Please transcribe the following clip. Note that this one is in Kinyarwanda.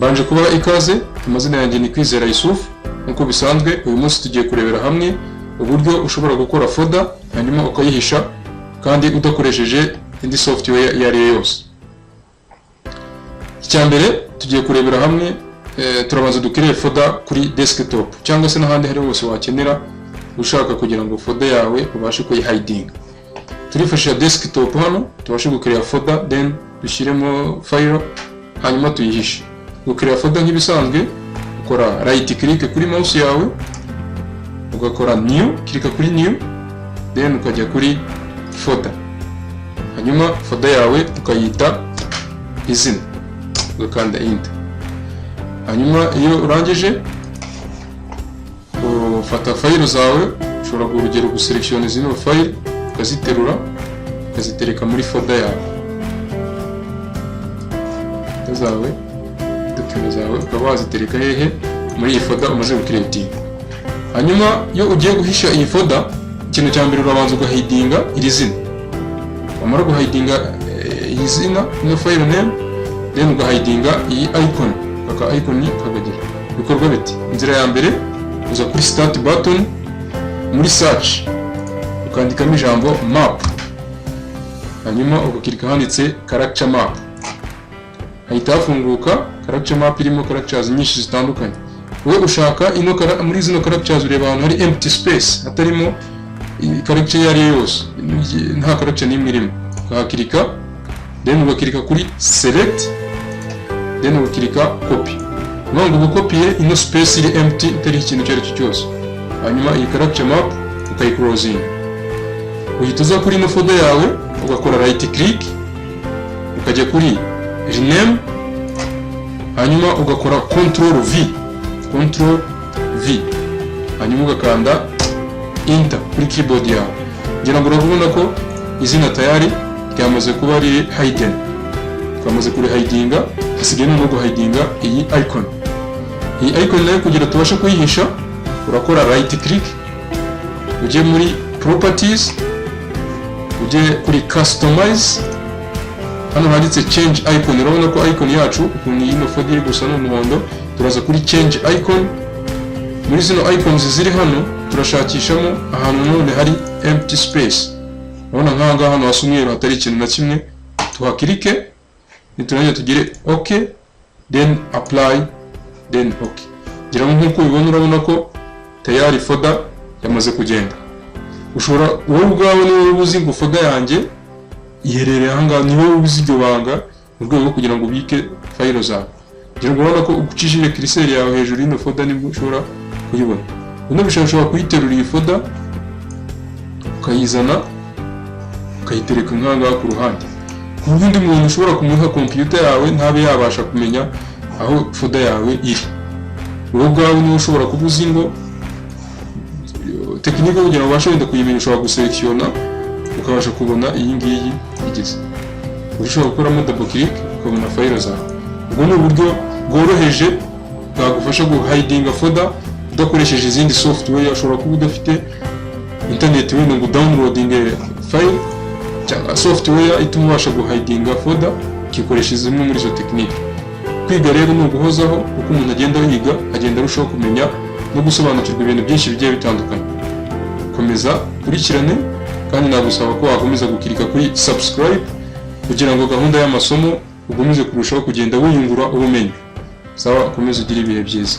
Mbanje kubaha ikaze. Amazina yanjye ni Kwizera Yusuf. Nk'uko bisanzwe, uyu munsi tugiye kurebera hamwe uburyo ushobora gukora folder hanyuma ukayihisha kandi udakoresheje indi software iyo ari yo yose. Icya mbere tugiye kurebera hamwe, turabanza ducreate folder kuri desktop cyangwa se n'ahandi hari hose wakenera ushaka kugira ngo folder yawe ubashe kuyihidinga. Turifashisha desktop hano tubashe gucreate folder, then dushyiremo file hanyuma tuyihishe. Gucreate folder nk'ibisanzwe, ukora right click kuri mouse yawe, ugakora new, klika kuri new, then ukajya kuri folder, hanyuma folder yawe ukayita izina, ugakanda enter. Hanyuma iyo urangije ufata file zawe, ushobora, urugero, guselectiona zino file, ukaziterura ukazitereka muri folder yawe. Folder zawe, document zawe, ukaba wazitereka hehe? Muri iyi folder umaze gucreatinga. Hanyuma iyo ugiye guhisha iyi folder, ikintu cya mbere urabanza ugahidinga iri zina. Wamara guhidinga iyi zina, ino file name, then ugahidinga iyi icon, aka icon kakagira bikorwa biti. Inzira ya mbere, uza kuri start button, muri search ukandikamo ijambo map, hanyuma ugakirika handitse character map, hahita hafunguka character map irimo characters nyinshi zitandukanye. Wowe ushaka ino muri zino characters, ureba ahantu hari empty space, hatarimo character iyo ari yo yose, nta character n'imwe irimo, ukahakirika, then ugakirika kuri select, then ugakirika copy. Ni ngo ukopiye ino space iri empty, itariho ikintu icyo ari cyo cyose. Hanyuma iyi character map ukayiclosinga, uhita uza kuri ino folder yawe, ugakora right click, ukajya kuri rename, hanyuma ugakora control V, control V, hanyuma ugakanda enter kuri keyboard yawe. Ngira ngo urabona ko izina tayari ryamaze kuba riri hidden, twamaze kurihidinga. Hasigaye noneho guhidinga iyi icon. Iyi icon nayo, kugira tubashe kuyihisha, urakora right click, ujye muri properties, ujye kuri customize, hano handitse change icon. Urabona ko icon yacu, ukuntu ino folder iri gusa n'umuhondo. Turaza kuri change icon. Muri zino icons ziri hano, turashakishamo ahantu none hari empty space. Urabona nk'aha ngaha hano hasa umweru, hatari ikintu na kimwe. Tuhakirike, niturangiza tugire ok, then apply, then ok. Ngira ngo nk'uko ubibona, urabona ko tayari folder yamaze kugenda. Ushobora wowe ubwawe, ni wowe uzi ngo folder yanjye iherereye aha ngaha, ni wowe uzi iryo banga, mu rwego rwo kugira ngo ubike file zawe. Ngira ngo urabona ko ucishije cursor yawe hejuru y'ino folder nibwo ushobora kuyibona. Unabishaka ushobora kuyiterura iyi folder, ukayizana ukayitereka nk'aha ngaha ku ruhande, ku buryo undi muntu ushobora kumuha computer yawe ntabe yabasha kumenya aho folder yawe iri. Wowe ubwawe niwe ushobora kuba uzi ngo technique kugira ngo ubashe wenda kuyimenya, ushobora guselectiona ukabasha kubona iyi ngiyi igeze, ushobora gukoramo double click ukabona file zawe. Ubwo ni uburyo bworoheje bwagufasha guhidinga folder udakoresheje izindi software. Ushobora kuba udafite internet wenda ngo downloading file cyangwa software ituma ubasha guhidinga folder, ukikoresha zimwe muri izo technique. Kwiga rero ni uguhozaho. Uko umuntu agenda yiga, agenda arushaho kumenya no gusobanukirwa ibintu byinshi bigiye bitandukanye. Komeza ukurikirane, kandi nagusaba ko wakomeza gukirika kuri subscribe kugira ngo gahunda y'amasomo ukomeze kurushaho kugenda wiyungura ubumenyi. Sawa, ukomeze ugire ibihe byiza.